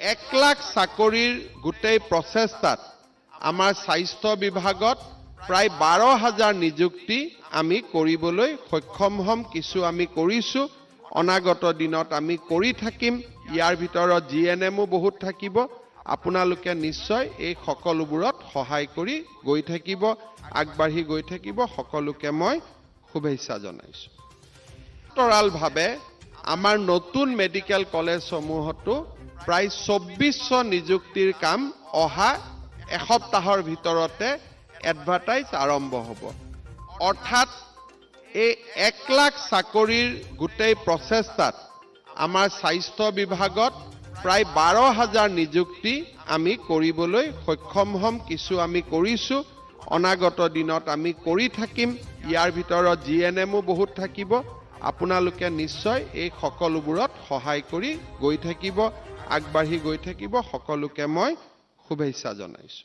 1 লাখ চাকৰিৰ গোটেই প্ৰচেষ্টাত আমাৰ স্বাস্থ্য বিভাগত প্ৰায় 12 হাজাৰ নিযুক্তি আমি কৰিবলৈ সক্ষম হ'ম। কিছু আমি কৰিছোঁ, অনাগত দিনত আমি কৰি থাকিম। ইয়াৰ ভিতৰত জি এন এমো বহুত থাকিব। আপোনালোকে নিশ্চয় এই সকলোবোৰত সহায় কৰি গৈ থাকিব, আগবাঢ়ি গৈ থাকিব। সকলোকে মই শুভেচ্ছা জনাইছোঁ। তৰালভাৱে আমাৰ নতুন মেডিকেল কলেজসমূহতো প্ৰায় 2400 নিযুক্তিৰ কাম অহা এসপ্তাহৰ ভিতৰতে এডভাৰটাইজ আৰম্ভ হ'ব। অৰ্থাৎ এই 1 লাখ চাকৰিৰ গোটেই প্ৰচেষ্টাত আমাৰ স্বাস্থ্য বিভাগত প্ৰায় 12 হাজাৰ নিযুক্তি আমি কৰিবলৈ সক্ষম হ'ম। কিছু আমি কৰিছোঁ, অনাগত দিনত আমি কৰি থাকিম। ইয়াৰ ভিতৰত জি এন এমো বহুত থাকিব। আপোনালোকে নিশ্চয় এই সকলোবোৰত সহায় কৰি গৈ থাকিব, আগবাঢ়ি গৈ থাকিব। সকলোকে মই শুভেচ্ছা জনাইছোঁ।